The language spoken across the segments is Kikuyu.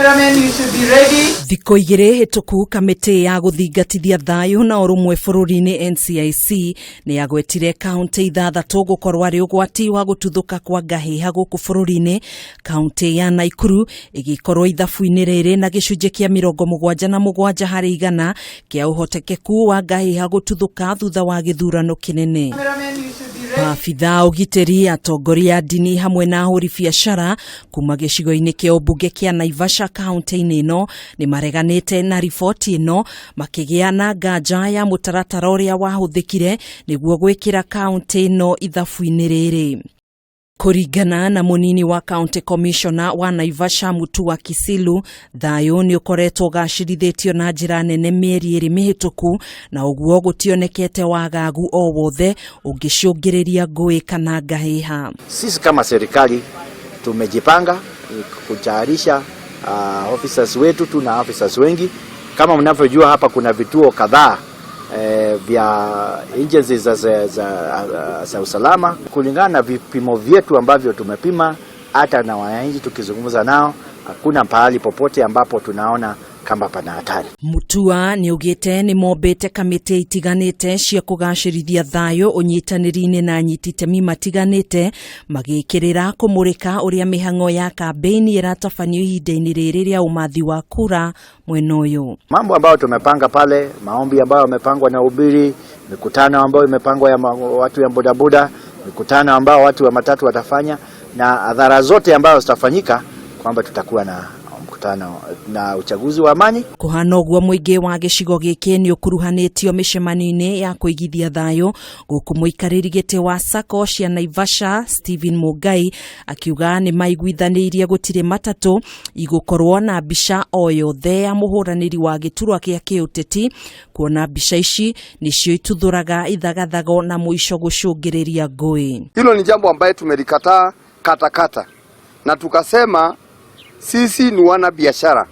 Cameramen, you should be ready. Thikũ igĩrĩ hĩtũku, kamĩtĩ ya gũthingatithia thayũ na ũrũmwe bũrũri-inĩ NCIC nĩ yagwetire kaũntĩ ithathatũ gũkorwo arĩ ũgwati wa gũtuthũka kwa ngahĩha gũkũ bũrũri-inĩ, kaũntĩ ya Naikuru ĩgĩkorwo ithabu-inĩ rĩrĩ na gĩcunjĩ kĩa 77% kĩa ũhotekeku wa ngahĩha gũtuthũka thutha wa gĩthurano kĩnene. Cameramen, you should be ready. Maabitha a ũgitĩri, atongoria a ndini hamwe na ahũri biacara kuma gĩcigo-inĩ kĩa ũmbunge kĩa Naivasha kaunti-inĩ ĩno nĩ mareganĩte na riboti ĩno, makĩgĩa na nganja ya mũtaratara ũrĩa wahũthĩkire nĩguo gwĩkĩra kaunti ĩno ithabu-inĩ rĩrĩ. Kũringana na mũnini wa county commissioner wa Naivasha, Mutua Kisilu, thayũ nĩ ũkoretwo ũgacĩrithĩtio na njĩra nene mĩeri 2 mĩhĩtũku, na ũguo gũtionekete wagagu o wothe ũngĩcũngĩrĩria ngũĩ kana ngahĩha. Sisi kama serikali tumejipanga kutayarisha officers wetu. Tuna officers wengi. Kama mnavyojua, hapa kuna vituo kadhaa vya agencies za usalama. Kulingana na vipimo vyetu ambavyo tumepima, hata na wananchi tukizungumza nao, hakuna pahali popote ambapo tunaona kama pana hatari. Mutua nĩ augĩte nĩ mombĩte kamĩtĩ itiganĩte cia kũgacĩrithia thayũ ũnyitanĩri-inĩ na anyiti itemi matiganĩte, magĩkĩrĩra kũmũrĩka ũrĩa mĩhang'o ya kambĩini ĩratabanio ihinda-inĩ rĩrĩ rĩa ũmathi wa kura mwena ũyũ. Mambo ambayo tumepanga pale, maombi ambayo yamepangwa na ubiri, mikutano ambayo imepangwa ya watu ya bodaboda, mikutano ambayo watu wa matatu watafanya, na hadhara zote ambazo zitafanyika, kwamba tutakuwa na mkutano na uchaguzi wa amani. Kũhana ũguo, mũingĩ wa gĩcigo gĩkĩ nĩ ũkuruhanĩtio mĩcemanio-inĩ ya kũigithia thayũ, gũkũ mũikarĩri gĩtĩ wa SACCO cia Naivasha, Stephen Mungai, akiuga nĩ maiguithanĩirie gũtirĩ matatũ igũkorwo na mbica o yothe ya mũhũranĩri wa gĩturwa kĩa kĩũteti, kuona mbica ici nĩcio ituthũraga ithagathago na mũico gũcũngĩrĩria ngũĩ. Hilo ni jambo ambaye tumelikataa katakata na tukasema sisi ni wana biashara,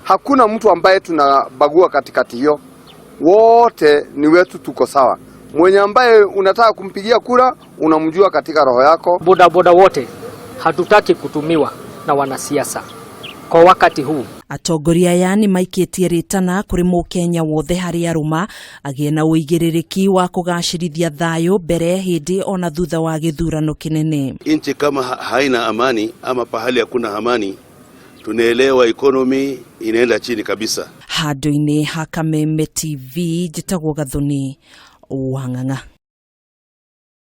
hakuna mtu ambaye tunabagua katikati hiyo, wote ni wetu, tuko sawa. Mwenye ambaye unataka kumpigia kura unamjua katika roho yako. Boda boda wote hatutaki kutumiwa na wanasiasa kwa wakati huu. Atongoria aya nĩ maikĩtie rĩtana kũrĩ mũkenya wothe harĩa arũma agĩe na ũigĩrĩrĩki wa kũgacĩrithia thayũ mbere, hĩndĩ ona thutha wa gĩthurano kĩnene. Nchi kama haina amani ama pahali hakuna amani, tunaelewa economy inaenda chini kabisa. Handũ-inĩ ha Kameme TV, njĩtagwo Gathoni Wang'ang'a.